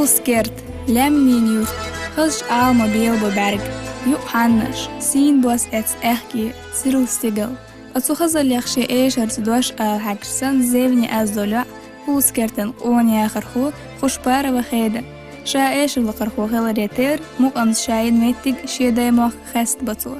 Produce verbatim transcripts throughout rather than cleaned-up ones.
Уллас-Керда, лаьмнийн юрт, хазачу Ӏалама белабо бӀаьрг, юкъ хьаннаш, сийна бос эцна аьхке, сирла стигал. Оцу хазаллех шен эшарца дош ала хьаьгча санна, зевне аз долу йоӀ, Уллас-Кертан къона яхархо Хушпарова Хеда. Ша эшарлакхархо хиларе терра, мукъамца ша йина меттиг шен даймохк хестабо цо.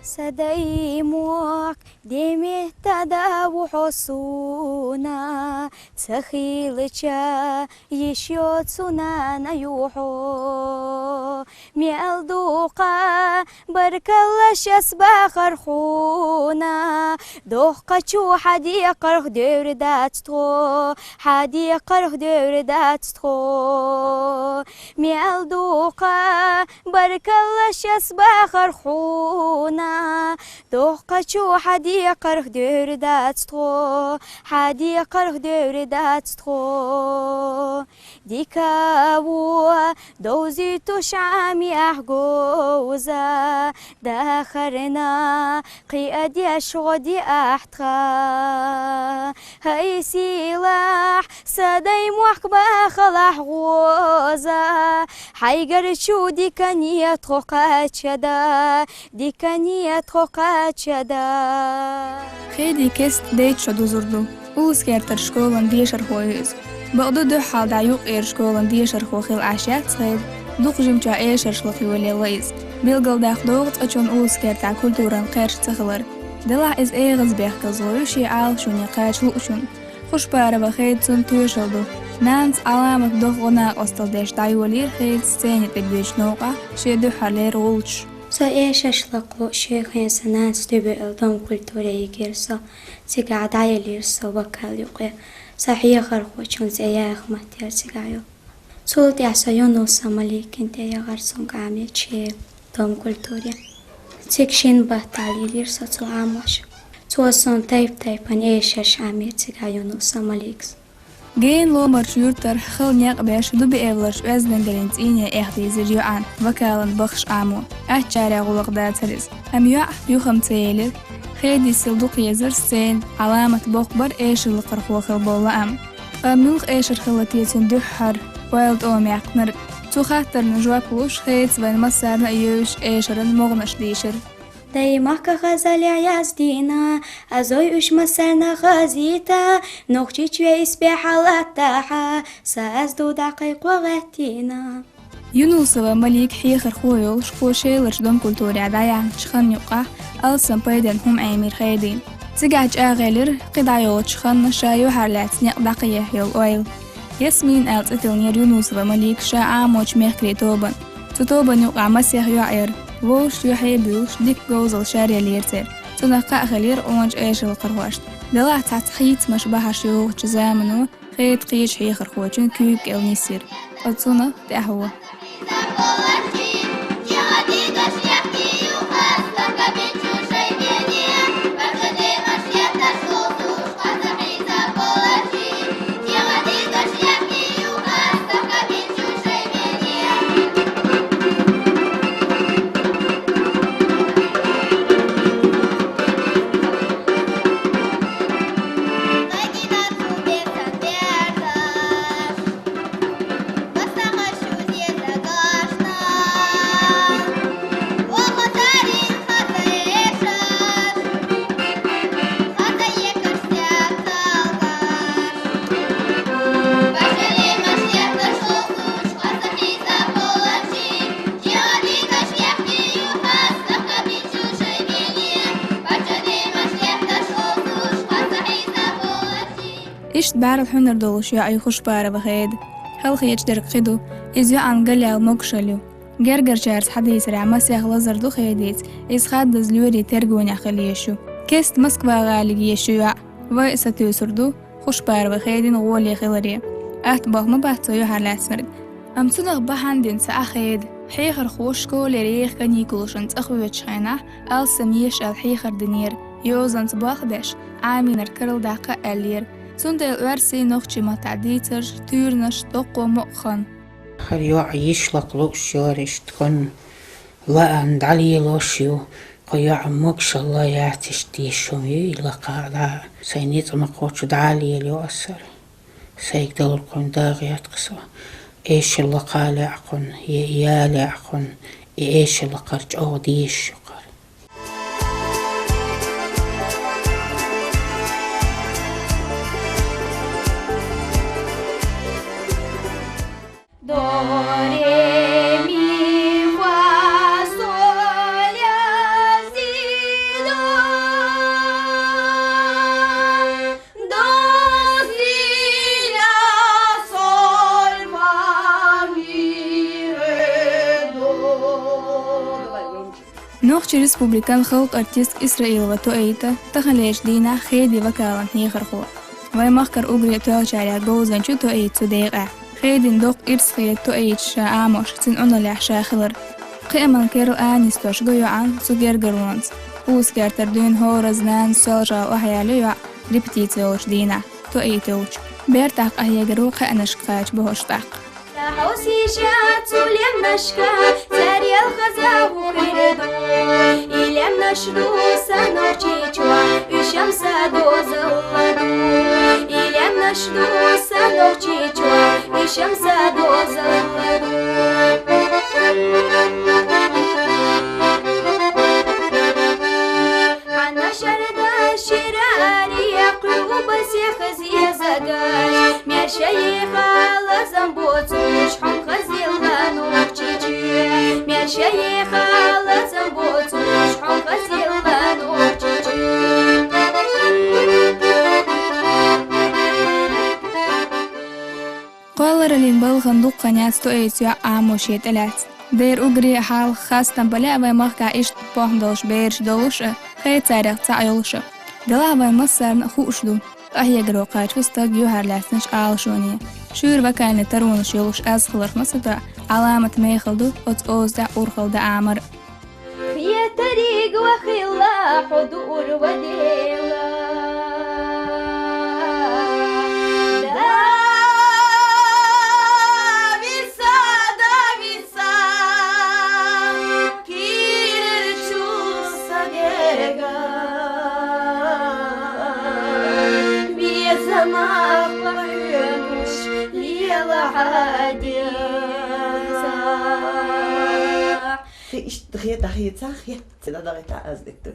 Сан даймохк де метта да ву хьо суна, ца хилча, йиш йоцу цу нана ю хьо. Мел дукха баркалла шас бахар хьуна, доккхачу хьан декхарх девр дац тхо, хьан декхарх девр дац тхо. Мел дукха баркалла шас бахар хьуна, доккхачу хьан декхарх девр дац тхо, хьан декхарх девр дац тхо. Дика ву довзуьйтуш Ӏамехь говза, дахарна кхиадеш гӀо диахь тхан. ХӀай сийлахь, сан даймохк бахалахь гӀоза, хьайгара чу дикане тхо кхачада, дикане тхо кхачада. Хедин кест дейтта шо дузур ду. Уллас-Кертара школан дешархо ю иза. Бакъду, дуьххьал дӀа юккъера школан дешархо хила Ӏаш яц Хеда, дукха жимчохь эшарш лакхавелла иза. Билгалдаккха догӀу цкъачунна Уллас-Кертахь культуран кхерч ца хилар. Делахь иза эгӀазбехказло ю шен Ӏалашонна кхача луучунна. Хушпарова Хеда цунна тоьшалла ду. Нанас Ӏаламат доккха гӀо-накъосталла деш дӀайолийра Хеда сцени тӀе боьдучу новкъахь шен дуьххьарлера гӀулчаш. Со эшарш лакхлуш шен хенахь сан нанас дуьбе аьлла Дом культуре йигира со. Цигахь дӀаелира со вокал юкъе. Сан хьехархочун цӀе яха маттера цигахь ю. Цул тӀаьхьа со Юнусов Маликин тӀе яхара, цуьнга Ӏамийра шен Дом культуре. Цига шина баттахь лелийра со цо Ӏамош. Цо суна тайп-тайпана эшарш Ӏамийра цигахь Юнусов Маликас. Гена ломарчу юьртара хала некъ беш, дубиевларчу оьздангаллин цӀийне эхь дийзира йоӀана вокалан баххаш Ӏамо. Аччаьрца гӀуллакх дацара иза. Амма йоӀ юха-м ца елира. Хедис сил дукха езара сцена, Ӏаламат боккха бара эшарлакхархо хила болу лаам. Ткъа муьлха эшар хилла те цуьнан дуьххьара ойла тӀом яьккхинарг? Цу хаттарна жоп луш, Хедас вайна массарна а евзаш эшаран могӀанаш дийшира. Даймахка хазаллехь яздина, азой уьш массарна хазийта, Нохчийчоь исбаьхьа латтахьа, сан аз ду дӀакхайкхо гӀеттина. Юнусова Малик хьехархо йолуш, кхо шеларчу Дом культурехь дӀаяьхначу хан юккъехь алсам пайденна хӀума Ӏемира Хедина. Цигахь чӀагӀъелира кхин дӀайолучу ханна ша юьхьарлаьцна некъ дӀакхехьа йолу ойла. Ясмин аьлла цӀе тиллинера Юнусова Малика ша Ӏамочу мехкарийн тобанна. Цу тобанна юкъахь масех йоӀ яра. Вовшашна юьхье а буьйлуш, дика говзалла шаръеллера церан. Цунах кхаъ хилира къоначу эшарлакхархошна. Делахь цхьацца хьийцамаш бахьаш йогӀучу замано Хеда кхечу хьехархочун куьйга кӀел нисйира. Оцунах тӀаьхьо. Иштта бӀаьрла хьуьнар долуш йоӀ ю Хушпарова Хеда. Халахеташ дерг кхин ду, иза йоӀана галъяьлла могушалла ю. Гергарчаьрца хьадийцарехь, масех лазар ду Хедица, иза хаддаза лоьрийн тергонехь хила езаш ю. Кеста Москва гӀалиге езаш ю йоӀ. Вай а сатуьйсур ду Хушпарова Хедина гӀоле хиларе. Атта болх ма бац цо юьхьарлаьцнарг. Амма цунах бахьана дина ца Ӏа Хеда. Хьехархоша школера еха каникулашна цӀа хоьцучу хенахь алсам езаш аьлла хьехар динера, йозанца болх а беш, Ӏамийнарг карладаккха а аьллера. Цундела оьрсийн, нохчийн маттахь дийцарш, туьйранаш доккха мукъа хана. Хьан йоӀ йиш лакха лууш йора иштта хӀунда лаам дӀалелош ю, кху йоӀа могушалла яц иштта дийшам ю, и лакха дӀа. Сайн ницкъ ма кхочу дӀа а лелайо ас хӀара. Сайга далург хӀунда дагӀа яц-кх со. эшар лакха лаьа кхунна, е ялаьа кхунна, и эшар лакхара чӀогӀа дезаш ю кхара. До, ре, ми, фа, соль, ля, си, до. До, си, ля, соль, фа, ми, ре, до. Нохчийн Республикан халкъа артистка Исраилова Тоита таханлерчу дийнахь Хедин вокалан хьехархо. Вайн махкара уггаре тоьллачарех говзанча ю Тоита цу декъехь. Хедин доккха ирс хета Тоитас ша Ӏамош, цуьнан Ӏуналлехь ша хилар. Кхиаман керла а нисдеш го йоӀана цу гергарлонца. Уллас-Кертара дуьйна хӀораза нанас Соьлжа-ГӀала охьаяьлла ю йоӀ репетици йолчу дийнахь, Тоита йолчу. Бертахь къахьегаро кхаьънашка кхача бохурш тӀаккха. Сан хьовсийша цу лемнашка, царел хаза ву хир ду. И лемнаш ду сан нохчийчохь, уьш-м сан дозалла ду. И лемнаш ду сан нохчийчохь, уьш-м сан дозалла ду. Хьанна шарда шира аре кхуьу басех зезагаш, маьршаеха лазам боцуш хьуна хазилла Нохчийчоь. Маьршаеха лазам боцуш хьуна хазилла Нохчийчоь. Кхоллараллин балхана дукха хан яц Тоитас йоӀ Ӏамо шен тӀелаьцна. Дера уггаре а хьалха хастам бан лаьа вайн махкахь иштта похӀма долуш бераш долуш а, Хеда царех цхьаъ йолуш а. Делахь вайн массарна а хууш ду, къахьегаро кхача ву стаг юьхьарлаьцначу Ӏалашоне. Шуьйра вокальни таронаш йолуш аз хиларх ма ца тоьа, Ӏаламат мехала ду оцу оза тӀехь урхалла дан Ӏамар а. Хетариг вахилла хьо дуур ван дела. Дависа, дависа, кийрачу са гергахь, безамах бахьоьгуш лела хьан деза. Кхин иштта хета, хецахь, хетта, ца дагӀийтахь аз дитта.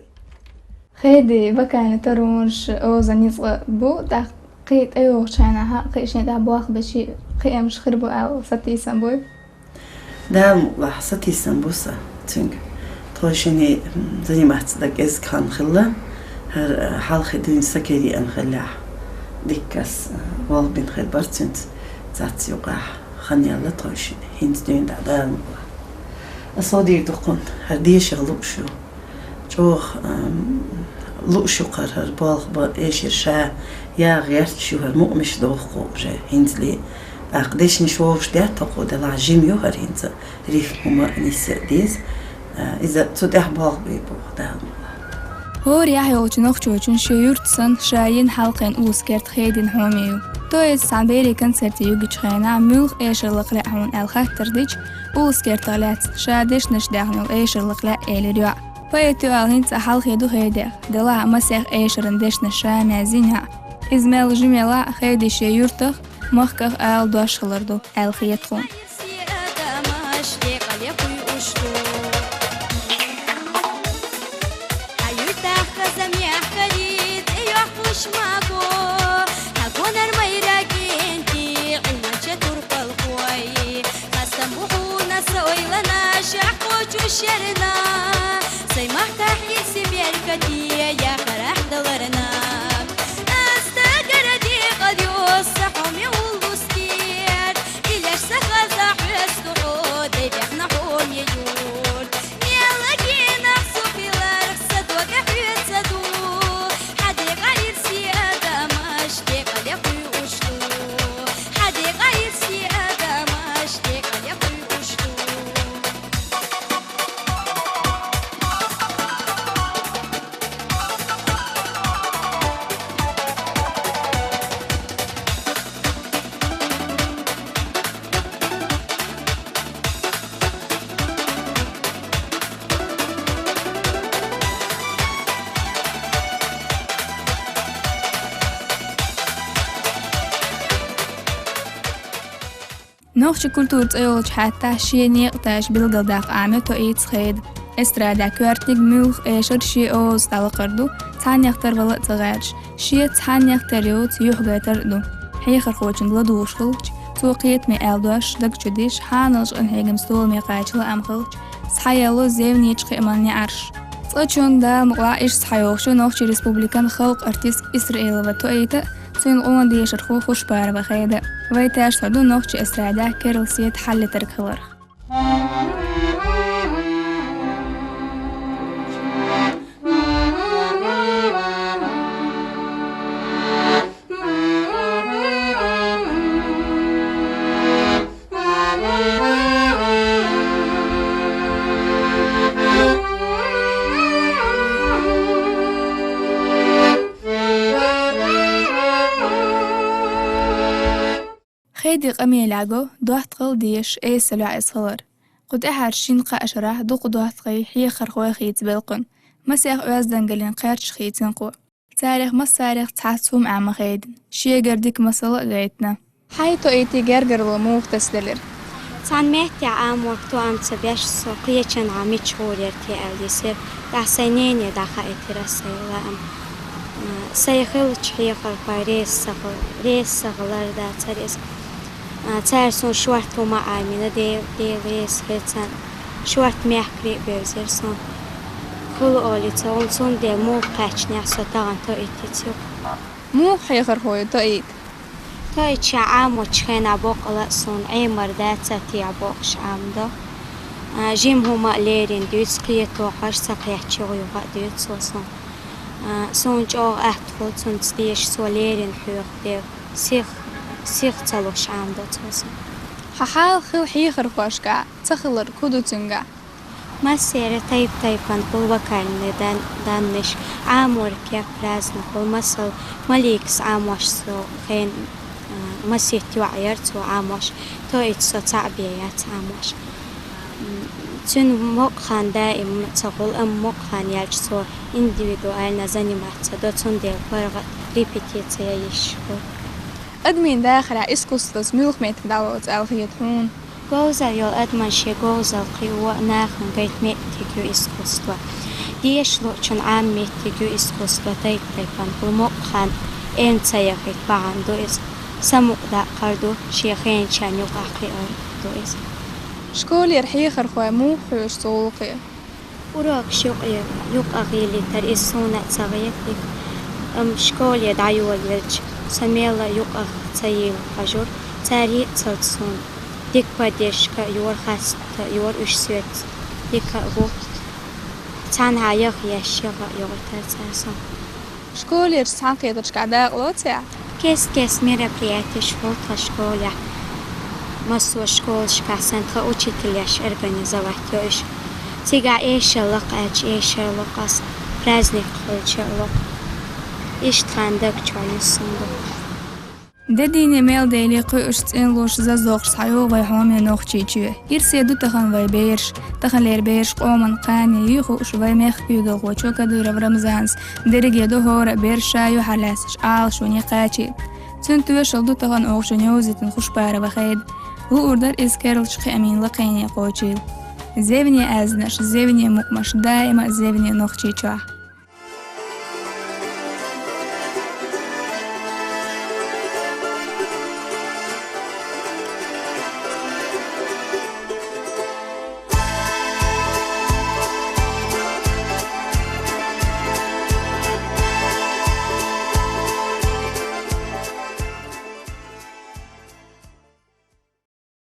Хеди вокальни таронаш оза ницкъ бу, тӀаккха кхин тӀейогӀучу хенахь, кхин шен тӀехь болх бечи, кхиамаш хир бу аьлла сатийсам буй? Дала мукъ лахь, сатийсам бу сан цуьнга. Тхойшинна, м, заниматься дан кӀезиг хан хилла, хӀара, э, хьалхе дуьйна са кер еана хиллехь, дикка ас, э, болх бина хир бара цуьнца цац юкъахь. Хан яьлла тхойшинна, хӀинца дуьйна дӀа Дала мукъ лахь. Ас хӀун дийр ду кхунна, хӀара дешах лууш ю. ЧӀогӀа, ам, лууш ю кхара хӀара болх бан, эшар ша яха гӀерташ ю хӀара, мукъамаш доху кху уже хӀинцале. ТӀаккха дешнаш вовшах детта хӀокхо, делахь жима ю хӀара хӀинца, рифма хӀума а нисса а деза. А, иза цу тӀехь болх бе боху Дала мукъ лахь. ХӀора яхь йолчу нохчочун шен юрт санна, ша йина хьалхен уллас-керт Хедин хьоме ю. Тоитас цхьана берийн концерте юьгучу хенахь муьлха эшар лакха лаьа хьуна аьлла хаттар дича, уллас-кертах лаьцна ша дешнаш даьхна йолу эшар лакха лаьа элира йоӀ. Поэт ю аьлла хӀинца а хьалхе ду Хедех, делахь а масех эшаран дешнаш ша маьззина йоӀ. Иза мел жима елахь а, Хеди шен юьртах, махках ала дош хилар ду аьлла хета тхуна. Хьан юьртахь хаза мехкарий, тӀейохкуш маго, хьан гонар майра кӀентий, Ӏилманча турпалхой. Хастам бу хьуна сан ойланаш, ахь кхочуш ярна, сайн махкахь ирсе беркате, яхарахь даларна. Ас дагара декъал йо сан хьоме уллас-керт, илеш сан хаза хьоьсту хьо, дай бехна хьоме юрт. Мелла генахь со хиларх сан дог тӀе хьоьца ду, хьан декъа ирсе адамаш декъале кхуьуш ду. Хьан декъа ирсе адамаш декъале кхуьуш ду. Нохчийн культура цӀе йолчу хьаьтта шен некъа тайпа билгалдаккха Ӏамийна Тоита Хеда. Эстрадехь коьртаниг муьлхха эшар шен озаца дӀалакхар ду, цхьаннех тарвала а ца гӀерташ, шен цхьаннех тера йоцу юьхь гайтар а ду. Хьехархочуьнга ладугӀуш хилча, цо кхетаме аьлла дош даг чу деш, хьаналчу къинхьегаман столаме кхача лаам хилча, схьаелло зевнечу кхиаман неӀарш. Цкъачунна Дала мукъалахь иштта схьайогӀуш ю Нохчийн Республикан халкъан артистка Исраилова Тоита а, цуьнан къона дешархо Хушпарова Хеда а. Вай тешна ду нохчийн эстрадехь керла сета хьаллетарг хиларх. Хедин къамелехь го доттагӀалла дешаш, эсала йолуш иза хилар. Кху тӀаьхьарчу шина-кхаа шарахь дукха доттагӀий, хьехархой хийца белла кхунна. Масех оьздангаллин кхерчах хийцина кхо. Царех массарех цхьацца хӀума Ӏама Хедина. Шегара дика масал а гайтина. Хьайна Тоитин гергарло муха тасаделира? Цхьана меттехь Ӏаморг тоам ца беш, со кхечанхьа мича гӀур яра те аьлла йисира. ТӀаккха сайн нене дӀахаийтира ас сайн лаам. Сайн хиллачу хьехархойн реза ца хила-, реза ца хилар дацара иза. А, цара суна шорта хӀума а Ӏамийна, Де-, Дела реза хила царна. Шорта мехкарий а бевзира суна. Хула олий ца гӀуна, цундела муха кхаьчнехь со тахана Тоитица юкъа. Муха хьехархо ю Тоита? Тоита ша Ӏамочу хенахь боккъала а суна Ӏемар дац а техьа бохуш Ӏамадо. А, жима хӀума а лерина дуьйцу, кхетахь ца кхеттачу юха-юха а дуьйцу цо суна. А, суна чӀогӀа атта хуьлу цуьнца деша, цо лерина хьоьху дела. Сих, сих ца луш Ӏамадо цо суна. Хьан хьал хила хьехархошкахь ца хиларг хӀун ду цуьнгахь? Массеран тайп-тайпана хуьлу вокальный дан-, даннаш, Ӏаморг кеп разный хуьлу, масала, Маликас Ӏамош со хен, а, масийтта йоӀ яра цо Ӏамош, Тоита со цхьаъ бен яц Ӏамош. М, цуьнан мукъа хан даим ца хуьлу, амма мукъа хан яьлча цо индивидуально заниматься до, цундела паргӀат репетиция йиш хуьлу. Адамийн дахарехь искусствос муьлха меттиг дӀалоцу аьлла хета хьуна? Говзалла йолу адаман шен говзалла кхио а нахана гайта меттиг ю искусство. Деша луучун Ӏама меттиг ю искусство, тайп-тайпана хуьлу, мукъа хан эна ца яхийта бахьана ду иза. Самукъадаккхар ду, шен хенчарна юкъахь кхиар ду иза. Школера хьехархой муха хьоьшу цу гӀуллакхе? Урокаш юкъа-, юкъагӀийлийтар иза суна а ца гӀетара, амма школе дӀайолаелча, со мелла а юкъа ца йийла хьожура, цара йиъцалц суна дика поддержка а йора, хастам а йора, уьш соьца дика а бу. Цхьанхьа яха еш, яха а йохуьйтура цара суна. Школерчу цхьаьнакхетаршкахь дакъалоций ахь? Кест-кеста мероприятеш хуьлу тхан школехь. Массо а школашкахь санна тхан учителеш организовать йо уьш. Цигахь эшар ло-кх аьлча, эшар ло-кх ас, праздник хуьлча а ло-кх. Иштта хан даг чохь юссун ду. Де дийне мел дели кхуьуш, цӀенлуш, зазогӀуш схьайогӀу вай хьоме Нохчийчоь. Ирсе ду тахана вай бераш. Таханлера бераш къоман кхане юй хууш вай мехкан куьйгалхочо Кадыров Рамзанас. Дерриге ду хӀора а бераш ша юьхьарлаьцначу Ӏалашоне кхачийта. Цуьнан тоьшалла ду тахана оха шуна йовзийтина Хушпарова Хеда. Луур дара иза керлачу кхиамийн лакхене кхочийла. Зевне аьзнаш, зевне мукъамаш, даима а зевне Нохчийчохь.